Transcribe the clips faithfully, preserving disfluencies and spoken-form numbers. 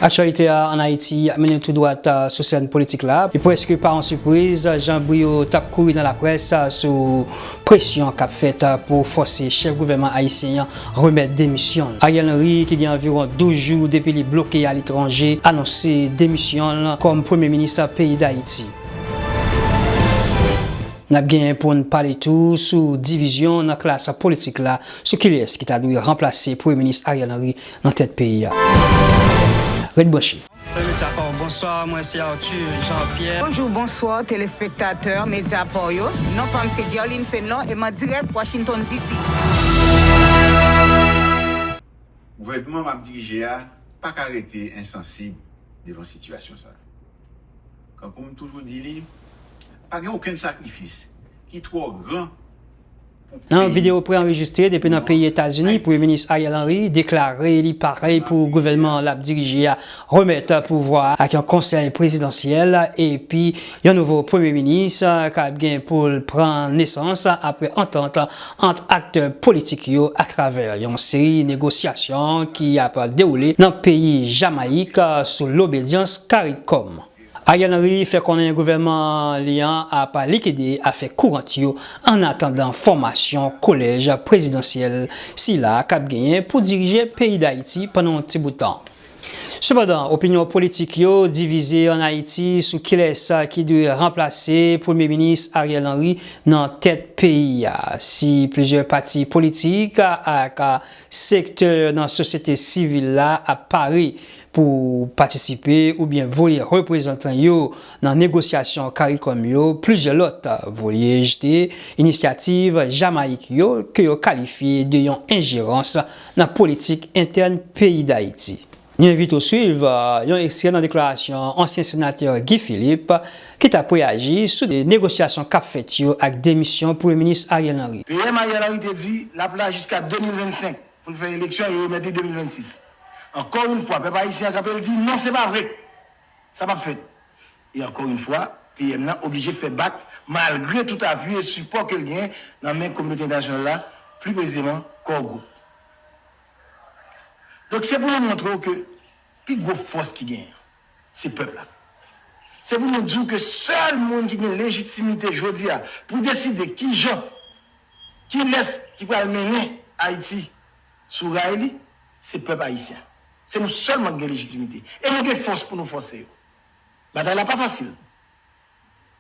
Aktyalite a ann Ayiti ap mennen tou dwat, a, sou sèn politik la. E prèske pa yon sipriz, jan bri yo t ap kouri nan laprès, a, sou presyon k ap fèt, a, pou fòse chèf gouvènman ayisyen an remèt demisyon l. Ariel Henry, ki gen anviwon douz jou depi li bloke aletranje, anonse demisyon l kòm premye minis peyi Dayiti. N ap gen pou n pale tou sou divizyon nan klas politik la, sou kilès ki ta dwe ranplase premye minis Ariel Henry nan tèt peyi a. Ret branche. Medyapaw, bonswa, mwen se Arthur Jean Pierre. Bonjou, bonswa, telespektatè Medyapaw yo. Non pa m se Guerline Fenlon e m an dirèk Washington D C. Gouvènman m ap dirije a pa ka rete ensansib devan sitiyasyon sa a. Kankou m toujou di li, pa gen okenn sakrifis ki twò gran pou peyi. Nan yon videyo pre-anrejistre depi nan peyi Etazini, Premye Minis Ariel Henry deklare li pare pou gouvènman l ap dirije a remèt pouvwa a ak yon konsèy prezidansyèl epi yon nouvo premye minis k ap gen pou l pran nesans apre antant ant aktè politik yo atravè yon seri negosyasyon ki ap dewoule nan peyi Jamayik sou lobedyans CARICOM. Ariel Henry fè konnen gouvènman li an ap likide afè kourant yo annatandan fòmasyon kolèj prezidansyèl sila k ap genyen pou dirije peyi Dayiti pandan yon ti bout tan. Sepandan, opinyon politik yo divize ann Ayiti sou kilès ki dwe ranplase Premye Minis Ariel Henry nan tèt peyi a. Si plizyè pati politik ak sektè nan sosyete sivil la ap pare pou patisipe oubyen voye reprezantan yo nan negosyasyon CARICOM yo, plizyè lòt voye jete inisyativ Jamayik yo ke yo kalifye de yon enjerans nan politik entèn peyi Dayiti. Nou envite w swiv, euh, yon ekstrè nan deklarasyon ansyen senatè Guy Philippe, ki t ap reyaji sou de negosyasyon k ap fèt yo ak demisyon Premye Minis Ariel Henry. P M Ariel Henry te di l ap la jiska de mil vennsenk pou l fè eleksyon e remèt li de mil vennsis. Ankò yon fwa, pèp ayisyen an kanpe, l di non, se pa vre. Sa p ap fèt. E ankò yon fwa, P M nan oblije fè bak malgre tout apui e sipò ke l genyen nan men kominote entènasyonal la, pli presizeman Core Group. Donk, se pou nou montre w ke pi gwo fòs ki genyen, se pèp la. Se pou nou di w ke sèl moun ki gen lejitimite jodi a pou deside kijan, kilès ki pral mennen Ayiti sou ray li, se pèp ayisyen. Se nou sèlman ki gen lejitimite. E nou gen fòs pou nou fòse yo. Batay la pa fasil.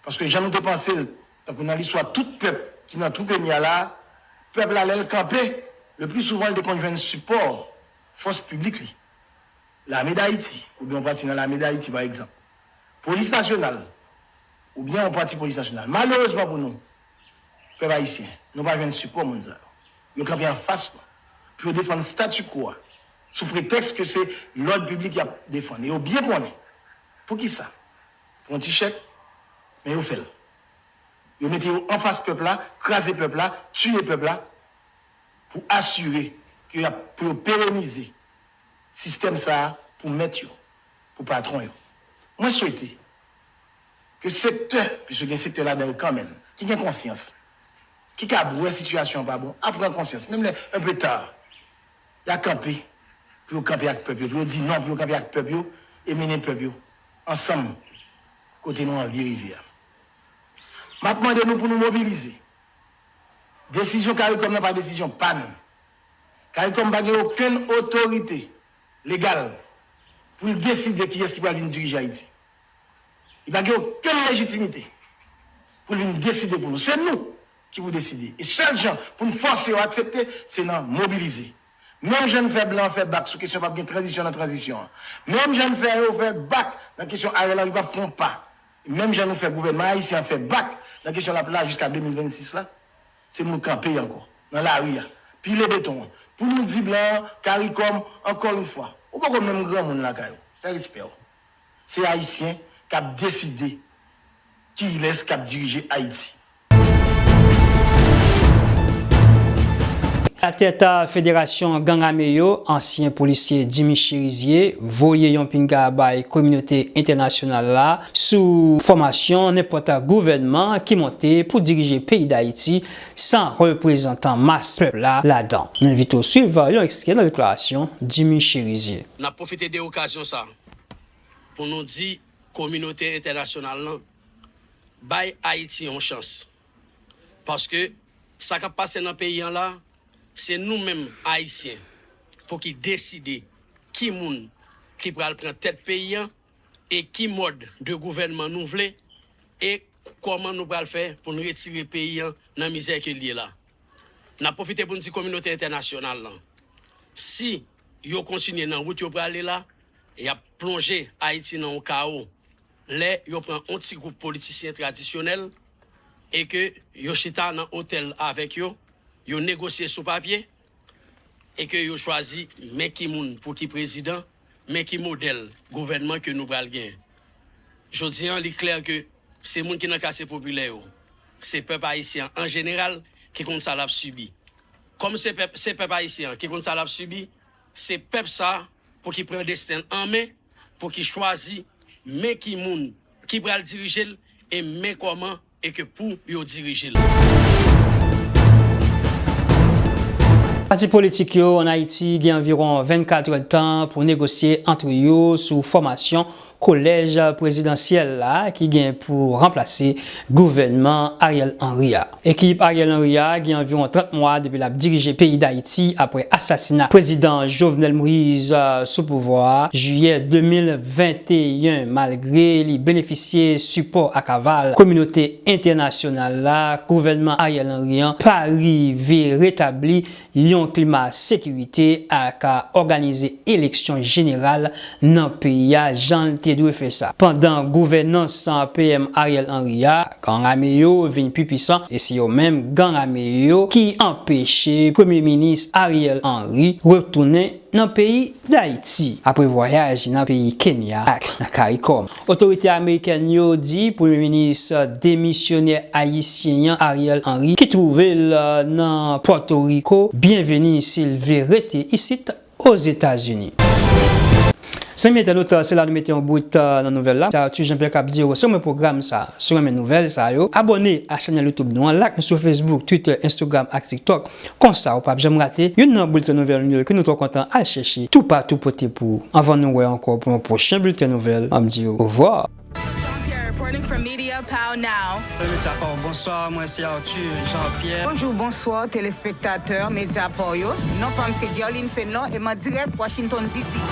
Paske jan nou te panse l, tankou nan listwa tout pèp ki nan twou ke n ye a la, pèp la, lè l kanpe, le pli souvan, l te konn jwenn sipò fòs piblik li. Lame Dayiti, oubyen yon pati nan Lame Dayiti, pa egzanp. Polis Nasyonal, oubyen yon pati Polis Nasyonal. Malerezman pou nou, pèp ayisyen, nou pa jwenn sipò moun sa yo. Yo kanpe anfas nou pou yo defann statu quo a, sou pretèks ke se lòd piblik y ap defann. E yo byen konnen. Poukisa? Pou yon ti chèk, men yo fè l. Yo mete yo anfas pèp la, kraze pèp la, tiye pèp la, pou asire ke y ap, pou yo perenize sistèm sa a pou mèt yo, pou patwon yo. Mwen swete ke sektè, piske gen sektè ladan yo kanmenm, ki gen konsyans, ki kab wè sitiyasyon an pa bon, a pran konsyans, menm lè un peu tard, y a kanpe, pou yo kanpe ak pèp yo, pou yo di non, pou yo kanpe ak pèp yo, e mennen pèp yo ansanm kote nou anvi rive a. M ap mande nou pou nou mobilize. Desizyon CARICOM nan pa desizyon pa n. CARICOM pa gen okenn otorite legal pou l deside kiyès ki pral vin dirije Ayiti. Li pa gen okenn lejitimite pou l vin deside pou nou. Se nou ki pou deside. E sèl jan pou n fòse yo aksepte, se nan mobilize. Menm jan n fè blan an fè bak sou kesyon p ap gen tranzisyon nan tranzisyon an. Menm jan n fè yo fè bak nan kesyon Ariel Henry p ap fè yon pa. Menm jan nou fè gouvènman ayisyen an fè bak nan kesyon l ap la jiska de mil vennsis la, se pou nou kanpe ankò nan lari a, pile beton an, pou nou di blan an, CARICOM, ankò yon fwa, ou poko menm granmoun lakay ou, fè respè w. Se Ayisyen k ap deside kilès k ap dirije Ayiti. Atèt federasyon gang ame yo, ansyen polisye Jimmy Chérizier, voye yon pinga bay kominote entènasyonal la sou fòmasyon nenpòt gouvènman ki monte pou dirije peyi Dayiti san reprezantan mas pèp la ladan. Nou envite w swiv yon ekstrè nan deklarasyon Jimmy Chérizier. N ap pwofite de okazyon sa a pou nou di kominote entènasyonal lan, bay Ayiti yon chans. Paske sa k ap pase nan peyi an la, se nou menm Ayisyen pou ki deside ki moun ki pral pran tèt peyi an e ki mòd de gouvènman nou vle e kòman nou pral fè pou n retire peyi an nan mizè ke l ye la. N ap pwofite pou n di kominote entènasyonal lan, si yo kontinye nan wout yo prale la, y ap plonje Ayiti nan yon kawo. Lè yo pran yon ti gwoup politisyen tradisyonèl e ke yo chita nan otèl avèk yo, yo negosye sou papye e ke yo chwazi men ki moun pou ki prezidan, men ki modèl gouvènman ke nou pral genyen. Jodi an, li klè ke se moun ki nan katye popilè yo, se pèp ayisyen an an jeneral ki konn sa l ap sibi. Kòm se pèp, se pèp ayisyen an ki konn sa l ap sibi, se pèp sa pou ki pran desten l an men, pou ki chwazi men ki moun ki pral dirije l e men kòman e ke pou yo dirije l. Pati politik yo ann Ayiti gen anviwon vennkat èdtan pou negosye ant yo sou fòmasyon kolèj prezidansyèl la ki gen pou ranplase gouvènman Ariel Henry a. Ekip Ariel Henry a gen anviwon trant mwa depi l ap dirije peyi Dayiti apre asasina prezidan Jovenel Moïse, euh, sou pouvwa a, jiyè de mil venteyen. Malgre li benefisye sipò ak aval kominote entènasyonal la, gouvènman Ariel Henry an pa rive retabli yon klima sekirite ak òganize eleksyon jeneral nan peyi a jan l te dwe fè sa. Pandan gouvènans P M Ariel Henry a, gang ame yo vin pi pwisan, e se yo menm gang ame yo ki anpeche Premye Minis Ariel Henry retounen nan peyi Dayiti, apre vwayaj nan peyi Kenya ak nan Karikòm. Otorite amerikèn yo di Premye Minis demisyonè ayisyen an Ariel Henry, ki twouve l nan Pòtoriko, byenveni si l vle rete isit Ozetazini. Zanmi entènot, se la nou mete yon bout, euh, nan nouvèl la. Se Arthur Jean Pierre k ap di w, se mwen pwogram sa. Si w renmen nouvèl sa yo, abòne a chanèl YouTube nou an, like nou sou Facebook, Twitter, Instagram ak TikTok. Konsa, ou p ap janm rate youn nan bilten nouvèl nou yo ke nou twò kontan al chèche toupatou pote pou ou. Anvan nou wè ankò pou yon pwochen bilten nouvèl, m ap di w ovwa. Jean-Pierre reporting for Media Pow Now. Media Pow, bonswa, mwen se Arthur Jean-Pierre. Bonjou, bonswa, telespektatè Media Pow yo. Non pa m se Guerline Fenlon e m an dirèk Washington D C.